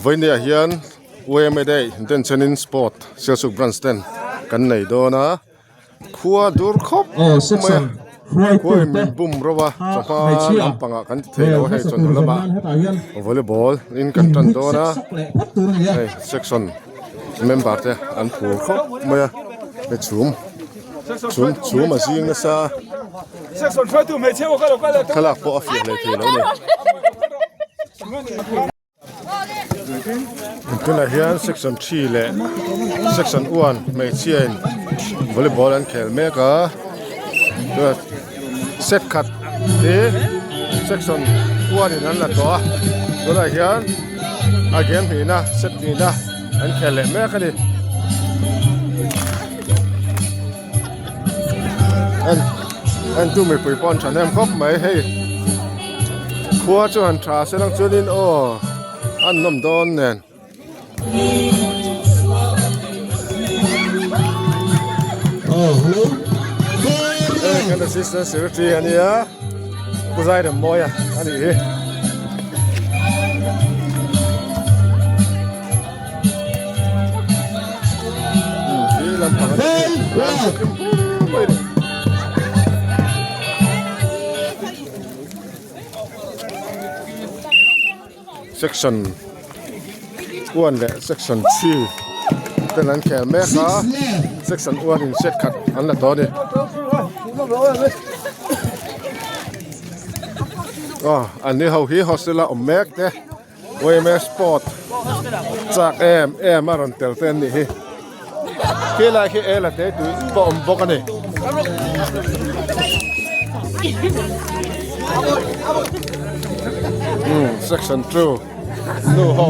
Vawinia hian yma day denchhenin sport Sialsuk branch ten kan nei dawn a khua dur khawp mai a khua in min bum ro a chawhma lampangah kan ti thei lo a hei chawhnu lamah volleyball in kan tan dawn a hei section member te an phur khawp mai a hei chhum chhum chhum a zing nasa thlalak pawh a fiah hlei thei lo a ni. Tunah hian section three leh section one hmeichhia in volleyball an khel mek a tunah set khat hi section one in an la tawh a tunah hian a game hnihna set hnihna an khel leh mek a ni. En entu mipui pawh an thahnem khawp mai hei khua chu han tha se lang chuanin aw an nawm dawn nen. Hei kan assistant secretary a nia Pu Zairemmawia a nih hi. Section one leh section three ten an khel mek a section one in set khat an la tawh a ni aw an ni ho hi hostel a awm mek te. Yma sport chak em em a rawn tel te an nih hi khi lai khi ela te tui pawh awm bawk a ni. Umm section 2 nu ho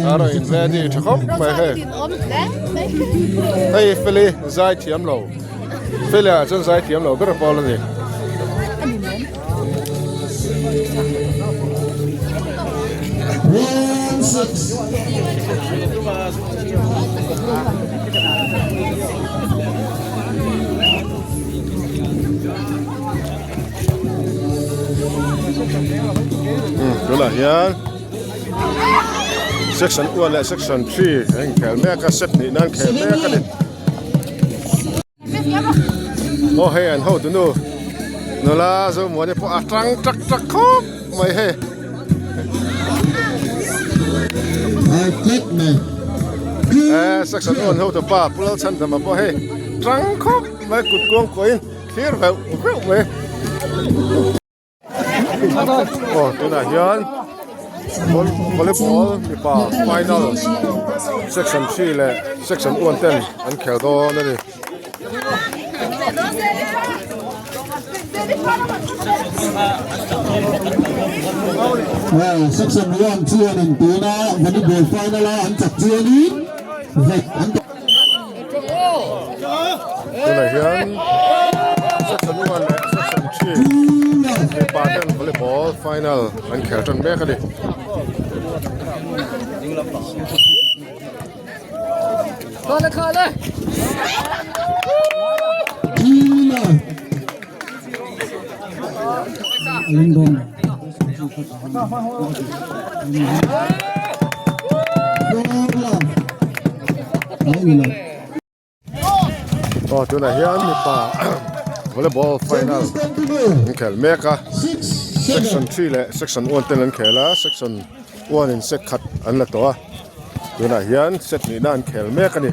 a rawn in ready tha khawp mai hei hei feli zai thiam lo feli ah chuan zai thiam lo ber pawl a ni. Tunah hian section 1 leh section 3 an inkhel mek a set hnih nan khel mek a ni. Aw hei an hotu nu nula Zomuani pawh a tang tak tak khawp mai hei. Eh section on hotu pa Pu Lalchhandama pawh hei tang khawp mai kut kuang kuahin thlir veuh veuh mai. Aw tunah hian volleyball mipa final section 3 leh section 1 ten an khel dawn a ni. Section 1 chuanin tuna volleyball final a an chak chuanin vek an Tunah hian section 1 leh section 3 mipa ten volleyball final an khel tan mek a ni. Aw tunah hian mipa volleyball final an khel mek a section 3 leh section 1 ten an khel a section 1 in set khat an la tawh a tunah hian set hnihna an khel mek a ni.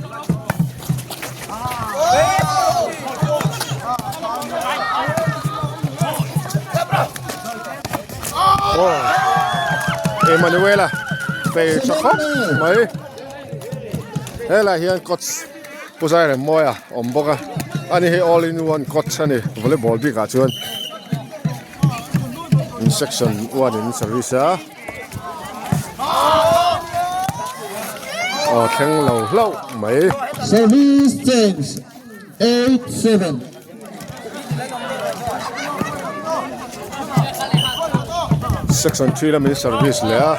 Aw Emmanuela fei tha khawp mai helai hian coach Pu Zairemmawia awm bawk a ani hi all in one coach a ni volleyball bikah chuan in section 1 in service a aw thleng lo hlauh mai. Service change 8 7. Section 3 lamin service leh a.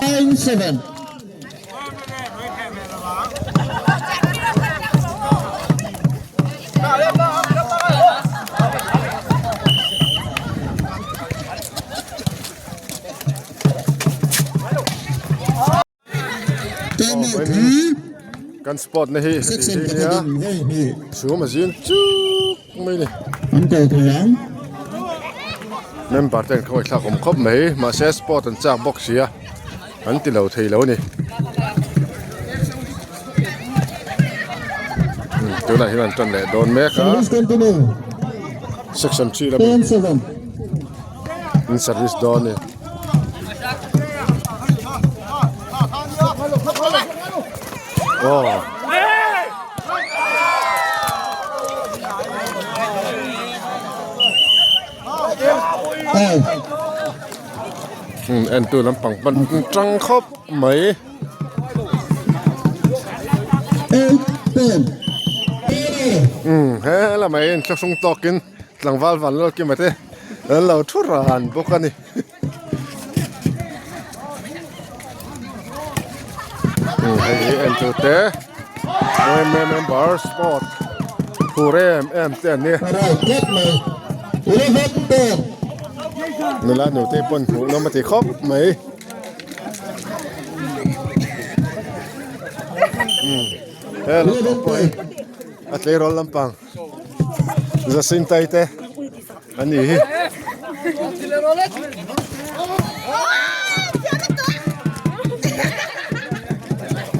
9 7. Time out hi Kan sport na hi section pakhat in vawi hnih chhum a zing chuk mai a ni. An ko thei ang. Member te an khawngaih thlak awm khawp mai mahse sport an chak bawk sia an ti lo thei lo a ni. Tunah hian an tan leh dawn mek a. Service continue. Section 3 lamin 10-7. In service dawn a ni. Aw. Entu lampang pan tang khawp mai. He lamah hian thlahrung tawkin tlangval van lal kima te an lo thu ran bawk a ni. Hei hi entu te yma member sport phur em em te an ni. Nula nute pawn hmuh nawm a ti khawp mai. He lampang pawh hi a tleirawl lampang Jacinta-i te a ni hi.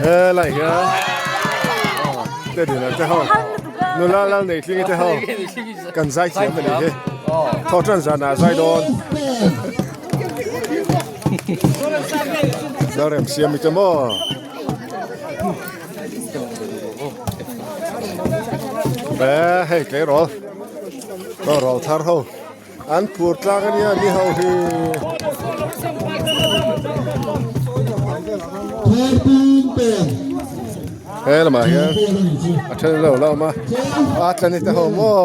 Helai hian te dina te ho nula lal nei tlingi te ho kan zai thiam a ni hi thawhtan zanah zai dawn. Lalrem siam i te maw? Be hei tleirawl tawrawl thar ho an phur tlang ania ni ho hi. He lamah hian a then lo la awm a a tlani te ho maw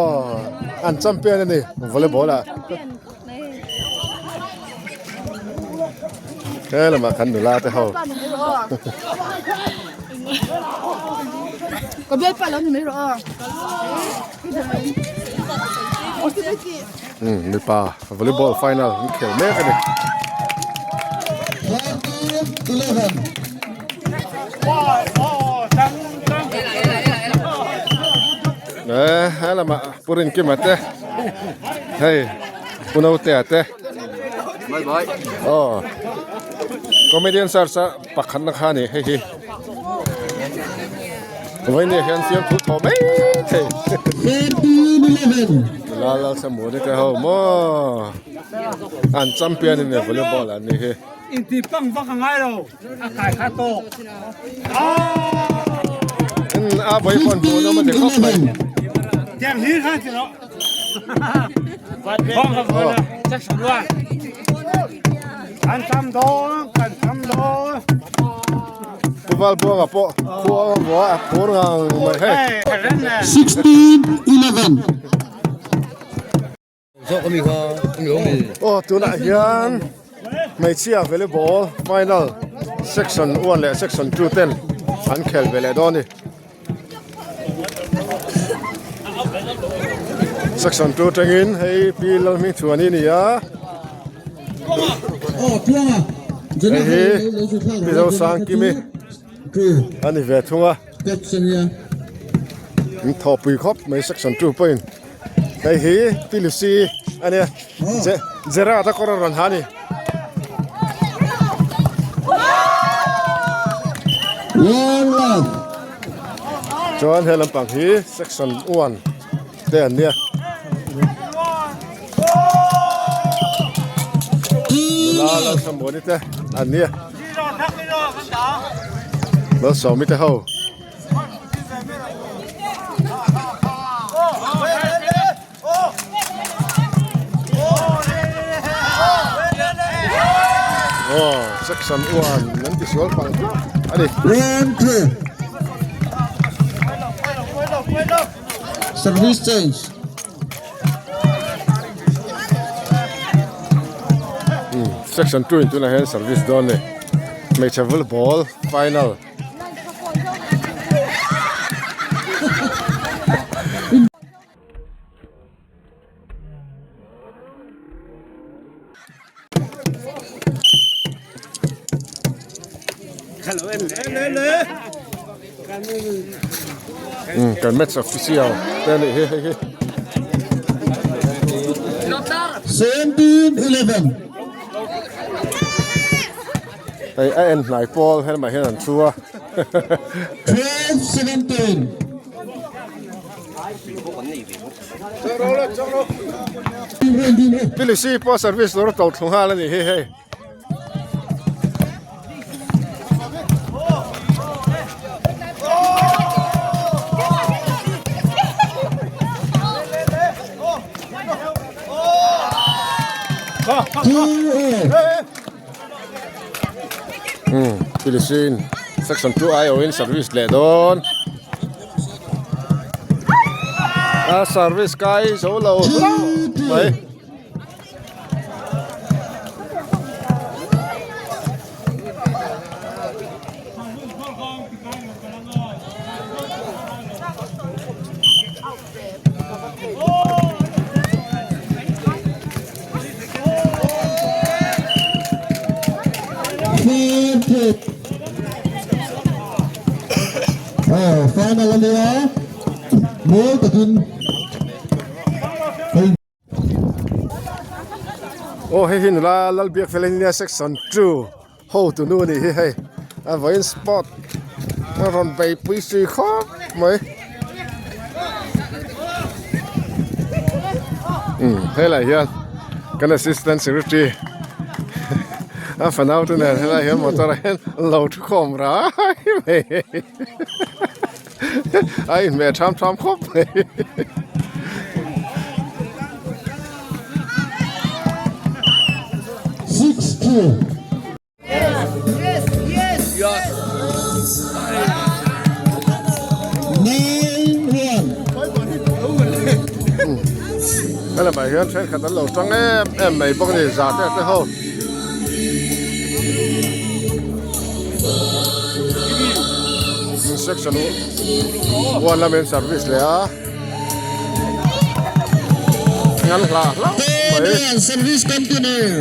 an champion a ni volleyball ah. He lamah khan nula te ho. Ka bialpa lo ni mai rawh a. Mipa volleyball final an khel mek a ni. He lamah Pu Rinkima te hei Pu Notea te aw comedian search a pakhat na kha a ni hei hi vawiin hian fiamthu thaw mai thei Lalsamuani te ho maw an champion in volleyball an nih hi. Inti pang vak a ngai lo a kai kha tawk. A vawi pawn hmuh nawm a ti khawp mai. Tiang hlir khan ti lo. Bawng ka vawi na section luan. Kan tam dawn kan tam dawn. Pu Valbuanga pawh khua a vua a phur ngang mai hei. 16 11. Aw tunah hian hmeichhia volleyball final section 1 leh section 2 ten an khel ve leh dawn a ni. Section 2 tangin hei Pi Lalhmingchhuani a ni a. Hei hi Pi Zosangkimi a ni ve thung a. An thawhpui khawp mai section 2 pawhin hei hi Pi Lucy a nia Gerard a kawr a rawn ha a ni. Chuan he lampang hi section 1 te an nia. Nula Lalthamuani te an nia. Malsawmi te ho. Aw section 1 an ti sual pang hlauh a ni. Service change. Section 2 in tunah hian service dawn a ni. Hmeichhe volleyball final. Kan match official te a nih hi hei hi. 17-11. Hei a en hnai pawl helamah hian an thu a. 12-17. Pilisi pawh service tur a to thlu nghal a nih hi hei. Philippine section 2 ai awin service leh dawn a service kai zo lo mai. Final ania mawi takin Aw hei hi nula Lalbiak fel ania section 2 ho tunu a nih hi hei a vawiin sport a rawn beihpui si khawp mai umm helai hian kan assistant secretary a fanau te nen helai hian motor ah hian an lo thu khawm rai mai a inhmeh tham tham khawp mai. Helamah hian thenkhat an lo tang em em mai bawk a ni zah te te ho. Section 1 lamin service leh a. Ngan hla hla mai. Service continue.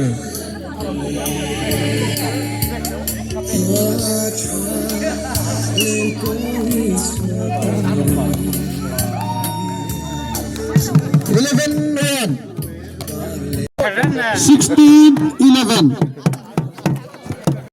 11-1. 16-11.